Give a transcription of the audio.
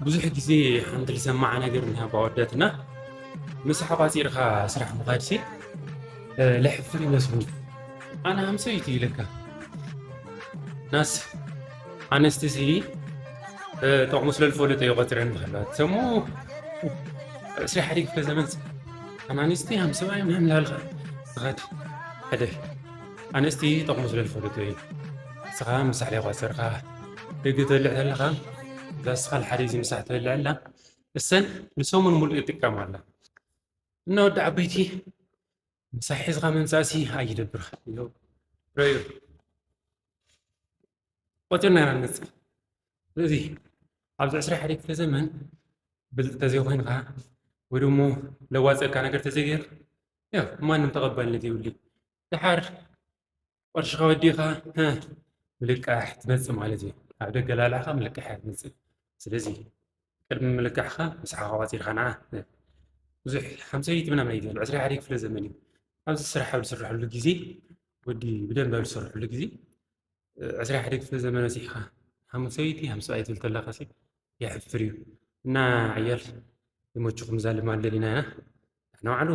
ብዙሕ ግዜ ሓንቲ ዝሰማዓ ነገር እንሃ ኣወዳትና፣ ምሳሕ ቋፂርካ ስራሕ ምኻድሲ ለሕፍር ይመስሉ። ኣነ ሃምሰይቲ ኢለካ ናስ ኣነስትሲ ጠቕሙ ስለ ዝፈለጡ እዩ ቆፅረን ዝኸለዋ ሰሙ። ዕስራ ሓደ ክፍለ ዘመን ኣማንስቲ ሃምሰባ እዮም ናምላልካ ዝኸድ። ሕደ ኣነስቲ ጠቕሙ ስለ ዝፈለጡ እዩ። ንስኻ ምሳሕ ላይ ቋፅርካ ደገ ተልዕ ተለኻ እዛ ስኻ ሓደ እዚ ምሳሕ ተልዕ ኣላ። እሰን ንሰሙን ሙሉእ ይጥቀማላ። እና ወዲ ዓበይቲ ምሳሕ ሒዝካ ምምፃእሲ ኣይደብርካ እዩ። ረዩ ቆፂርና ኢና ንመፅእ። ስለዚ ኣብዚ ዕስራ ሓደ ክፍለ ዘመን ብልጥ ተዘይኮይንካ ወይ ደሞ ለዋፀካ ነገር ተዘይገር ያው ማንም ተቐባልነት ይብሉ። ድሓር ቅርሽኻ ወዲኻ ምልቃሕ ትመፅእ ማለት እዩ። ኣብ ደገ ላልዕኻ ምልቃሕ ትመፅእ። ስለዚ ቅድሚ ምልቃሕኻ ምሳሕኻ ቋፂርካ ንዓ ብዙሕ ሓምሳይቲ ምናምን ኣይትበል። ዕስራ ሓደ ክፍለ ዘመን እዩ። ኣብዚ ስራሕ ኣብ ዝስርሐሉ ግዜ ወዲ ብደንብ ኣብ ዝሰርሐሉ ግዜ ዕስራ ሓደ ክፍለ ዘመን ወፂእኻ ሓምሳይቲ ሓምሳይ ትብል ተለኻ የሕፍር እዩ። እና ዕያል ይመችኹም እዛ ልማድ ደሊና ኢና ንባዕሉ